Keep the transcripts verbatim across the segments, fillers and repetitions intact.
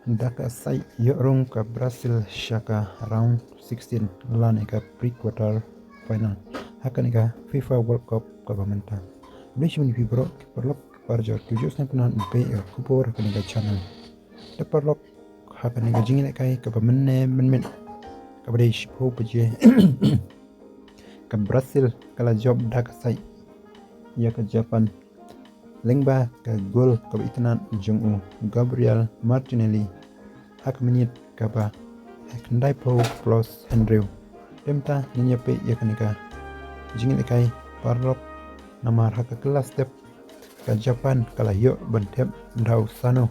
Da ka sait ïoh rung ka Brazil sha ka round sixteen lane ka pre-quarter final ha kane ka FIFA World Cup kaba mynta. Bli shim ni pi bro ki paralok, par jor tu jus na kunan be ka khubor ha kane ka channel. Da paralok, ha kane ka jingïalehkai kaba mynne mynmiet kaba dei shiphew baje ka Brazil ka la jop da ka sait ïa ka Japan lyngba ka gol kaba itynnad jong u Gabriel Martinelli ha ka minit kaba khyndaiphew plus hynriew. Te mynta ngin ïa peit ïa kane ka jingïalehkai paralok, namar ha ka kylla step ka Japan ka la ïoh ban thep da u Sano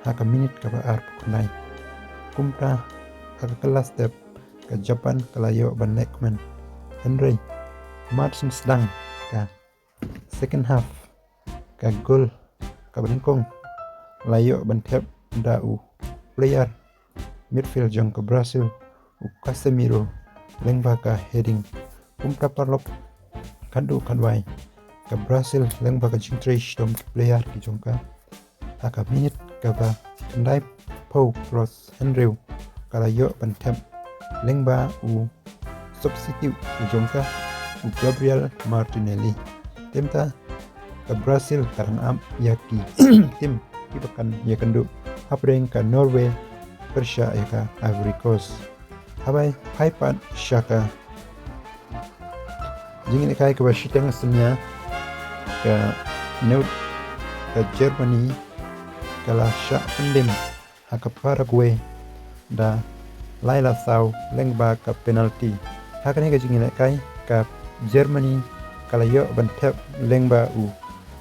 ha ka minit kaba arphew khyndai. Kumta ha ka kylla step ka Japan ka la ïoh ban lehkmen, hynrei mar shen sdang ka second half, ka gol kaba nyngkong la ïoh ban thep da u player midfield jong ka Brazil, u Casemiro, lyngba ka heading. Kumta paralok, khadduh khadwai ka Brazil lyngba ka jingtrei shitom ki player ki jong ka, ha ka minit kaba khyndaiphew plus hynriew ka la ïoh ban thep lyngba u substitute u jong ka, u Gabriel Martinelli. Te mynta ka Brazil ka dang ap ïa ki team kiba kan ïakynduh hapdeng ka Norway pyrshah ïa ka Ivory Coast. Haba phai pat sha ka jingïalehkai kaba shiteng synñia, ka New ka Germany ka la shah pyndem ha ka Paraguay da lai la saw lyngba ka penalty. Ha kane ka jingïalehkai ka Germany ka la ïoh ban thep lyngba u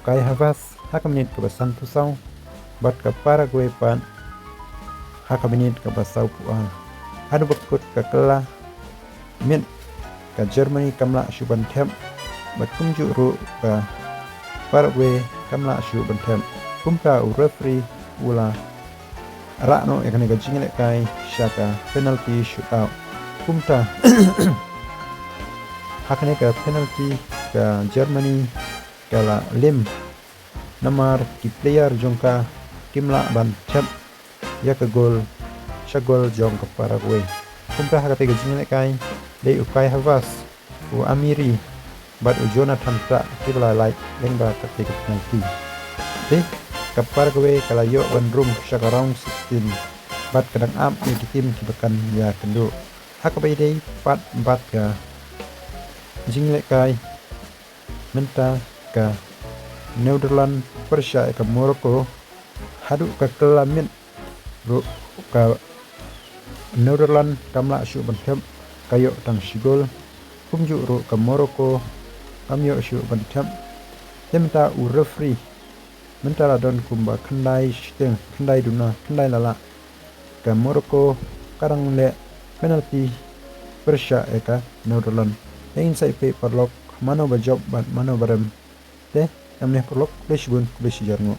Kai Havertz ha ka minit kaba sanphew saw, bad ka Paraguay pat ha ka minit kaba sawphew ar. Haduh ba kut ka kylla miet ka Germany kam lah shuh ban thep, bad kumjuh ruh ka Paraguay kam lah shuh ban thep. Kumta u referee u la rah noh ïa kane ka jingïalehkai sha ka penalty shootout. Kumta ha kane ka penalty ka Germany ka la lem, namar ki player jong ka kim lah ban thep ïa ka gol sha gol jong ka Paraguay. Kumta ha kata ka jingïalehkai dei u Kai Havertz, u Amiri bad u Jonathan Tah kiba la lait lyngba kata ka penalty. Te ka Paraguay ka la ïoh ban rung sha ka round sixteen bad ka dang ap ïa ki team kiba kan ïakynduh. Ha kaba ïadei pat bad ka jingïalehkai mynta ka Netherlands pyrshah ïa ka Morocco, haduh ka kylla miet ruh ka Netherlands kam lah shuh ban thep, ka ïoh tang shi gol. Kumjuh ruh ka Morocco kam ïoh shuh ban thep. Te mynta u referee mynta la don kumba khyndai shiteng, khyndai duna, khyndai la lah. Ka Morocco ka dang leh penalty pyrshah ïa ka Netherlands. Te ngin sa ïa peit paralok mano ba jop bad mano ba rem. Te namar ne paralok, khublei shibun, khublei shihajar nguh.